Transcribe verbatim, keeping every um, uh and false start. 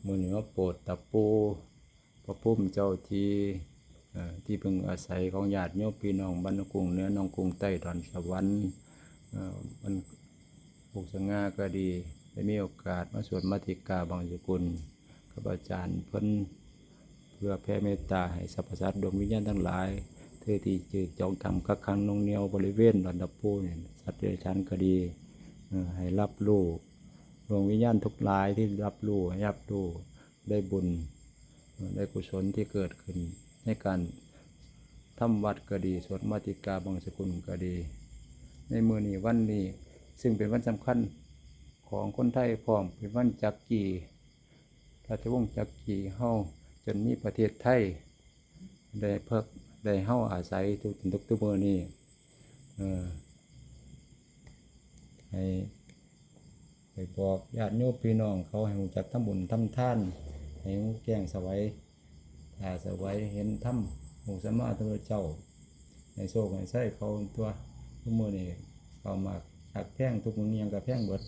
มื้อนี้มาโปรดตะปูพระภูมิเจ้าที่เอ่อที่พึ่งอาศัยของญาติโยมพี่น้องบ้านหนองกรุงเหนือ หนองกรุงใต้ ดอนสะหวันเอ่อมันปกสง่าก็ดี ได้มีโอกาสมาสวดมาติกาบังสุกุลกับอาจารย์เพิ่น เพื่อแผ่เมตตาให้สรรพสัตว์ดวงวิญญาณทั้งหลายเธอที่จะจองทำกักขังหน่วงเหนี่ยวบริเวณดอนตะปูเนี่ยสัตว์เดรัจฉานก็ดีเอ่อให้รับรู้ดวงวิญญาณทุกหลายที่รับรู้ให้รับรู้ได้บุญเอ่อได้กุศลที่เกิดขึ้นในการทำวัดก็ดีสวดมาติกาบังสกุลก็ดี ในมื้อนี้วันนี้ซึ่งเป็นวันสำคัญของคนไทยพร้อมเป็นวันจักรีราชวงศ์จักรีเฮาจนมีประเทศไทยได้เพิกได้เฮาอาศัยทุกทุกทุกมื้อนี้เอ่อให้ให้บอกญาติโยมพี่น้องเขาให้รู้จักทำบุญทำทานให้รู้แจ้งไสวัยตาไสวัยเห็นธรรมองค์สัมมาสัมพุทธเจ้าให้โชคให้ชัยเขาตัวทุกมื้อนี้เขามากหักแพงทุกมื้อนี้หยังก็แพงเบิด